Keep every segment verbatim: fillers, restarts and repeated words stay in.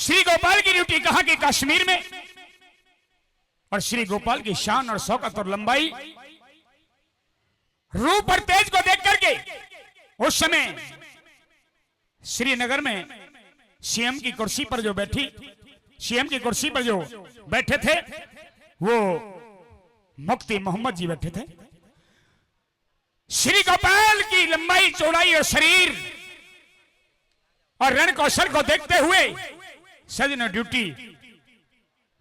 श्री गोपाल की ड्यूटी कहां की? कश्मीर में। और श्री गोपाल की शान और शौकत और लंबाई, रूप और तेज को देख करके उस समय श्रीनगर में सीएम की कुर्सी पर जो बैठी, सीएम की कुर्सी पर जो बैठे थे, वो मुफ्ती मोहम्मद जी बैठे थे। श्री गोपाल की लंबाई, चौड़ाई और शरीर और रण कौशल को देखते हुए सजनो, ड्यूटी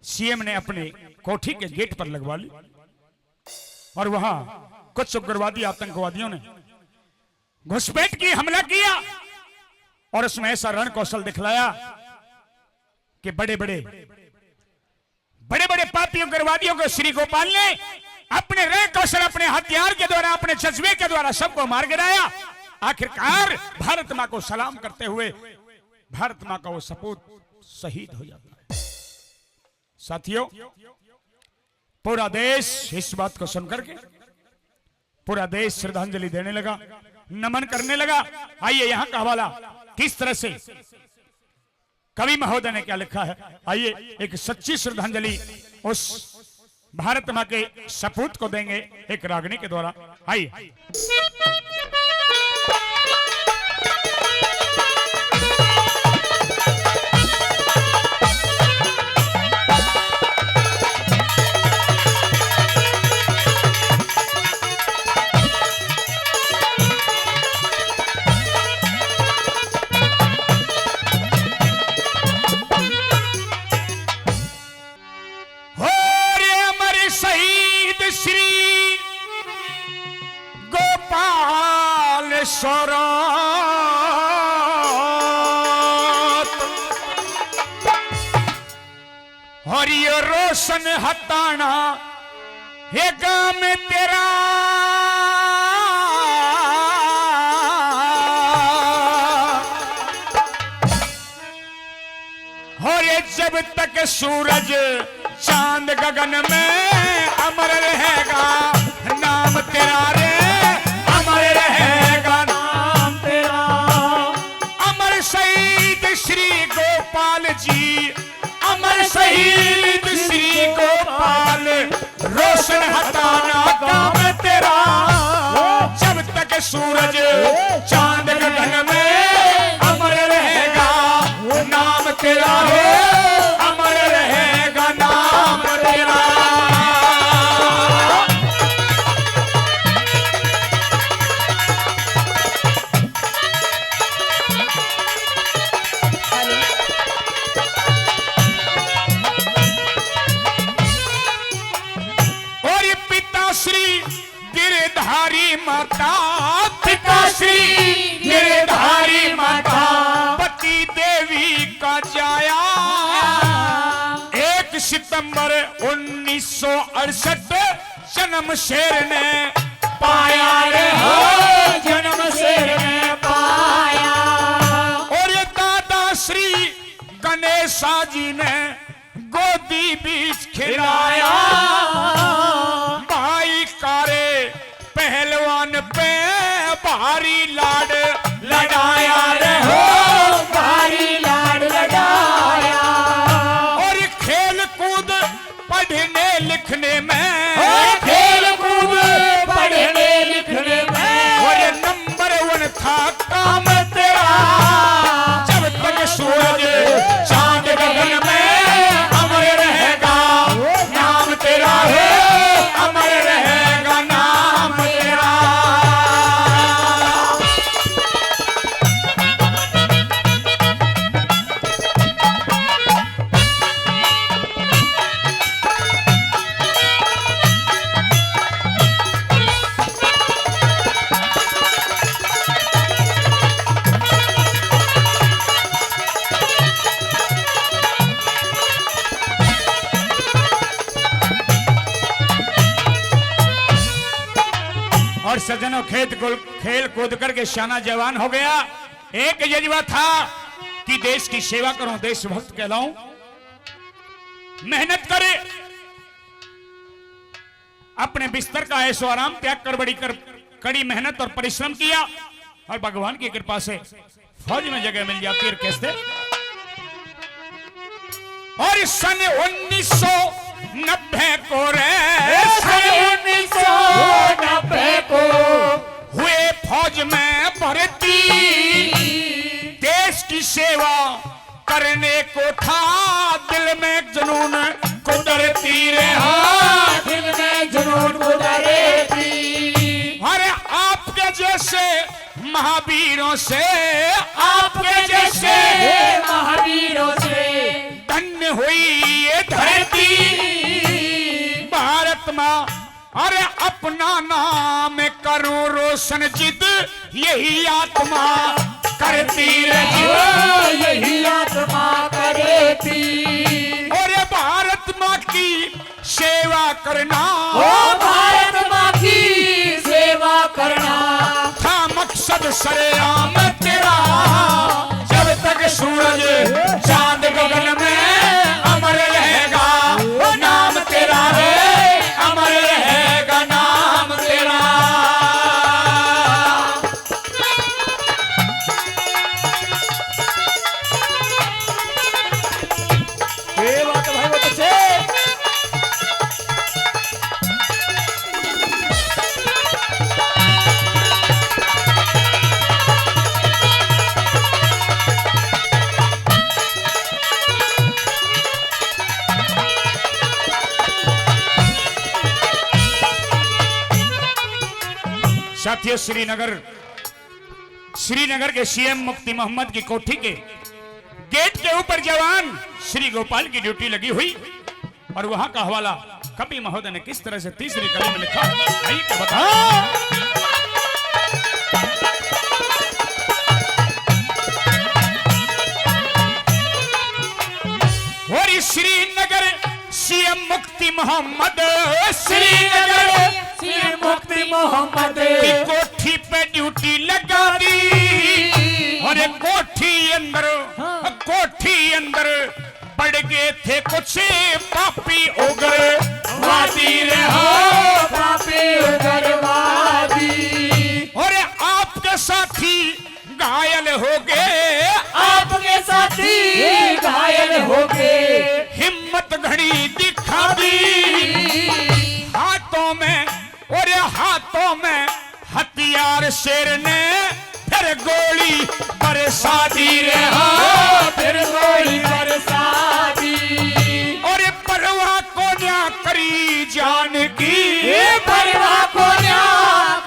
सीएम ने अपने कोठी के गेट पर लगवा ली और वहां कुछ उग्रवादी आतंकवादियों ने घुसपैठ की, हमला किया और उसमें ऐसा रण कौशल दिखलाया कि बड़े बड़े, बड़े बड़े पापी उग्रवादियों को श्री गोपाल ने अपने रण कौशल, अपने हथियार के द्वारा, अपने जज्बे के द्वारा सबको मार गिराया। आखिरकार भारत मां को सलाम करते हुए भारत मां का वो सपूत शहीद हो जाता है। साथियों, पूरा देश इस बात को सुनकर के, पूरा देश श्रद्धांजलि देने लगा, नमन करने लगा। आइए, यहां का हवाला किस तरह से कवि महोदय ने क्या लिखा है, आइए, एक सच्ची श्रद्धांजलि उस भारत मां के सपूत को देंगे एक रागनी के द्वारा। आइए। हो रे अमर शहीद श्री गोपाल सौरात, और ये रोशन हताना, हे गाम तेरा। और जब तक सूरज चांद गगन में अमर रहेगा, नाम तेरा रे अमर रहेगा, नाम तेरा। अमर शहीद श्री गोपाल जी, अमर शहीद श्री गोपाल, रोशन हताना काम तेरा। जब तक सूरज चांद गगन में अमर रहेगा, नाम तेरा हो, अमर रहेगा नाम तेरा। और ये पिता श्री गिरधारी माता, पिता श्री गिरधारी माता, पति देवी का जाया। एक सितंबर उन्नीस सौ अड़सठ, जन्म शेर ने पाया रे हो, जन्म शेर ने पाया। और ये दादा श्री गणेशा जी ने गोदी बीच खिलाया। भाई कारे पहलवान पे भारी लाड लडाया रे हो, भारी लाड लडाया। और खेल कूद पढ़ने लिखने में, और खेल कूद पढ़ने लिखने में, और नंबर वन था काम तेरा। जब तक सूरज चांद गगन में अमर रहेगा, नाम तेरा है, अमर रहेगा नाम तेरा। और सज्जनों, खेत को, खेल कूद करके शाना जवान हो गया। एक जज्बा था कि देश की सेवा करूं, देशभक्त कहलाऊं। मेहनत करे, अपने बिस्तर का ऐशो आराम त्याग कर बड़ी कर, कड़ी मेहनत और परिश्रम किया और भगवान की कृपा से फौज में जगह मिल जाती है। और कैसे और सन उन्नीस सौ नब्बे को रे, सन उन्नीस सौ नब्बे को हुए फौज में भर्ती। देश की सेवा करने को था दिल में जुनून कुदरती रे, हाँ, दिल में जुनून कुदरती। अरे आपके जैसे महावीरों से, आपके जैसे महावीरों से धन्य हुई ये धरती। भारत माँ, अरे अपना नाम करूं रोशन जिद यही आत्मा करती रही। ओ, यही आत्मा करती। और भारत माँ की सेवा करना, ओ भारत माँ की सेवा करना था मकसद सरेआम तेरा। जब तक सूरज चांद गगन में अमर रहेगा, वो नाम तेरा रे, अमर रहेगा नाम तेरा। ये बात है भाई, बहुत अच्छे। साथियों, श्रीनगर, श्रीनगर के सीएम मुफ्ती मोहम्मद की कोठी के गेट के ऊपर जवान श्री गोपाल की ड्यूटी लगी हुई और वहां का हवाला कवि महोदय ने किस तरह से तीसरी कली में लिखा, आइए तो बता। और श्रीनगर सीएम मुफ्ती मोहम्मद, श्रीनगर सीएम मुफ्ती मोहम्मद की कोठी पे ड्यूटी लगा दी। और कोठी अंदर, हाँ। कोठी अंदर पड़ गए थे कुछ पापी उग्रवादी रे, हो पापी उग्रवादी। और आपके साथी घायल हो गए, आपके साथी घायल हो गए, हिम्मत घणी दिखा दी। हाथों में, और हाथों में हथियार शेर ने फिर गोली बरसा दी रे, हाँ, फिर गोली बरसा दी। और परवाह कोन्या करी जान की, ये परवाह कोन्या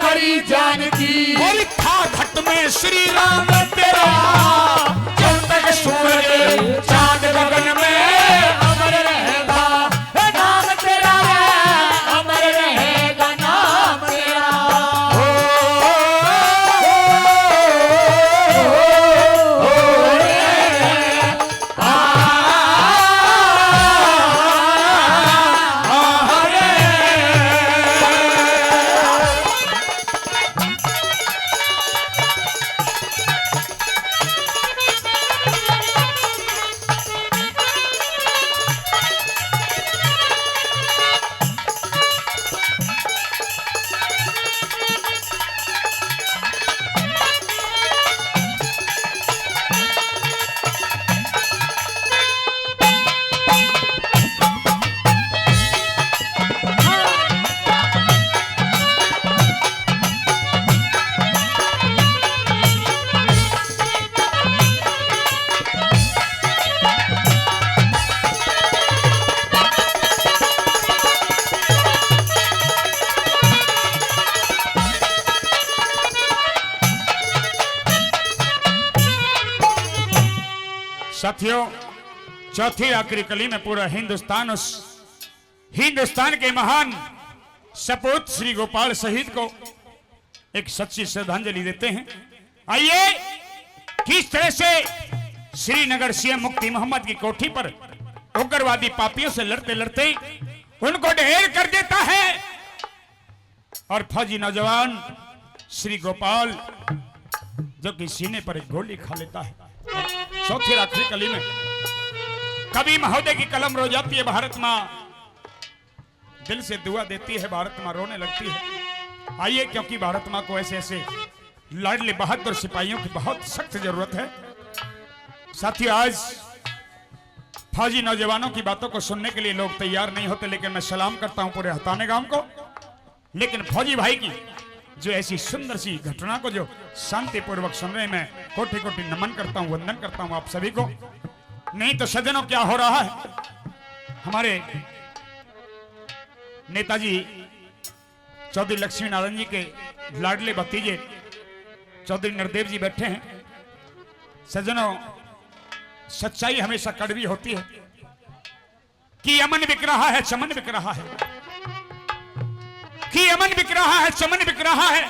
करी जान की। और था घट में श्री राम तेरा, जब तक सूरज चांद गगन में अमर रहेगा, नाम तेरा रे, अमर रहेगा नाम तेरा। ओ, ओ, ओ, रे। आ, आ, आ, रे। साथियों, चौथी आखिरी कली में पूरा हिंदुस्तान उस हिंदुस्तान के महान सपूत श्री गोपाल शहीद को एक सच्ची श्रद्धांजलि देते हैं। आइए, किस तरह से श्रीनगर सीएम मुफ्ती मोहम्मद की कोठी पर उग्रवादी पापियों से लड़ते लड़ते उनको ढेर कर देता है और फौजी नौजवान श्री गोपाल जो कि सीने पर एक गोली खा लेता है। चौथी आखिरी कली में कवि महोदय की कलम रो जाती है, भारत माँ दिल से दुआ देती है, भारत माँ रोने लगती है। आइए, क्योंकि भारत माँ को ऐसे ऐसे लाडले बहादुर सिपाहियों की बहुत सख्त जरूरत है। साथियों, आज आज ही नौजवानों की बातों को सुनने के लिए लोग तैयार नहीं होते, लेकिन मैं सलाम करता हूं पूरे हताने गांव को। लेकिन फौजी भाई की जो ऐसी सुंदर सी घटना को जो शांतिपूर्वक सुन रहे हैं, मैं कोटि कोटि नमन करता हूं, वंदन करता हूं आप सभी को। नहीं तो सज्जनों, क्या हो रहा है, हमारे नेताजी चौधरी लक्ष्मी नारायण जी के लाडले भतीजे चौधरी नरदेव जी बैठे हैं। सज्जनों, सच्चाई हमेशा कड़वी होती है। कि अमन बिक रहा है, चमन बिक रहा है, कि अमन बिक रहा है, चमन बिक रहा है,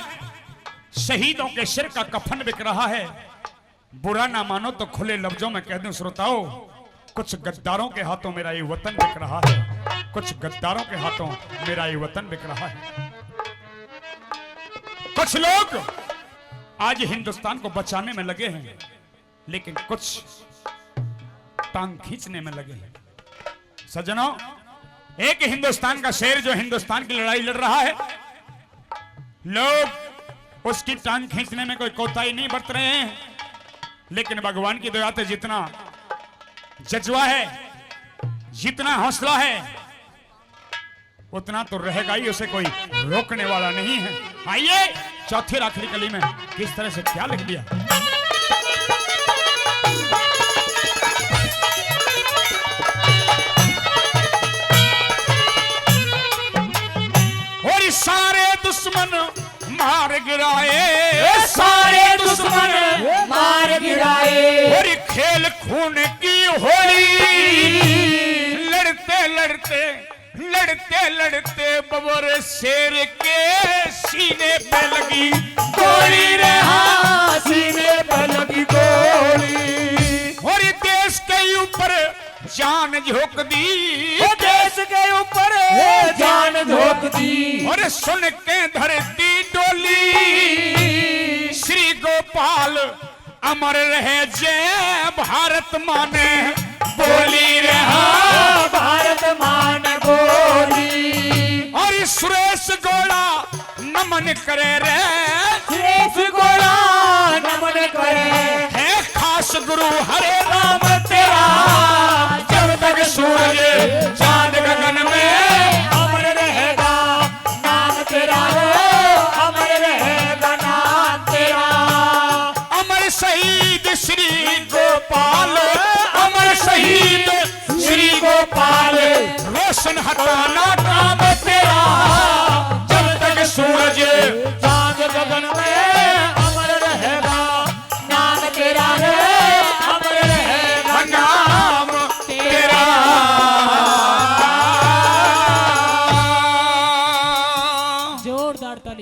शहीदों के सिर का कफन बिक रहा है। बुरा ना मानो तो खुले लफ्जों में कह दूं श्रोताओं, कुछ गद्दारों के हाथों मेरा ये वतन बिक रहा है, कुछ गद्दारों के हाथों मेरा ये वतन बिक रहा है। कुछ लोग आज हिंदुस्तान को बचाने में लगे हैं, लेकिन कुछ टांग खींचने में लगे हैं। सज्जनों, एक हिंदुस्तान का शेर जो हिंदुस्तान की लड़ाई लड़ रहा है, लोग उसकी टांग खींचने में कोई कोताही नहीं बरत रहे हैं, लेकिन भगवान की दया से जितना जज्बा है, जितना हौसला है, उतना तो रहेगा ही, उसे कोई रोकने वाला नहीं है। आइए, चौथी और आखिरी कली में किस तरह से क्या लिख दिया। और सारे दुश्मन मार गिराए, ए, सारे दुश्मन मार गिराए। और खेल खून की होली, लड़ते लड़ते, लड़ते लड़ते बबर शेर के सीने पे लगी गोली रे, हाँ, सीने पे लगी गोली। और देश के ऊपर जान झोंक दी, ओ देश के ऊपर जान झोंक दी। और सुन के धरती डोली, श्री गोपाल अमर रहे जय भारत माँ ने बोली रे, हाँ, भारत माँ ने बोली। और सुरेश गोला नमन करे रे, सुरेश गोला नमन करे। है खास गुरु हरे राम तेरा, जब तक सूरज चांद गगन में अमर रहेगा नाम तेरा रे, अमर रहेगा नाम तेरा। अमर शहीद श्री गोपाल, अमर शहीद श्री गोपाल, रोशन हटाना काम तेरा, जब तक सूरज चांद गगन में अमर रहेगा नाम तेरा रे, अमर रहेगा नाम तेरा। जोरदार ताली।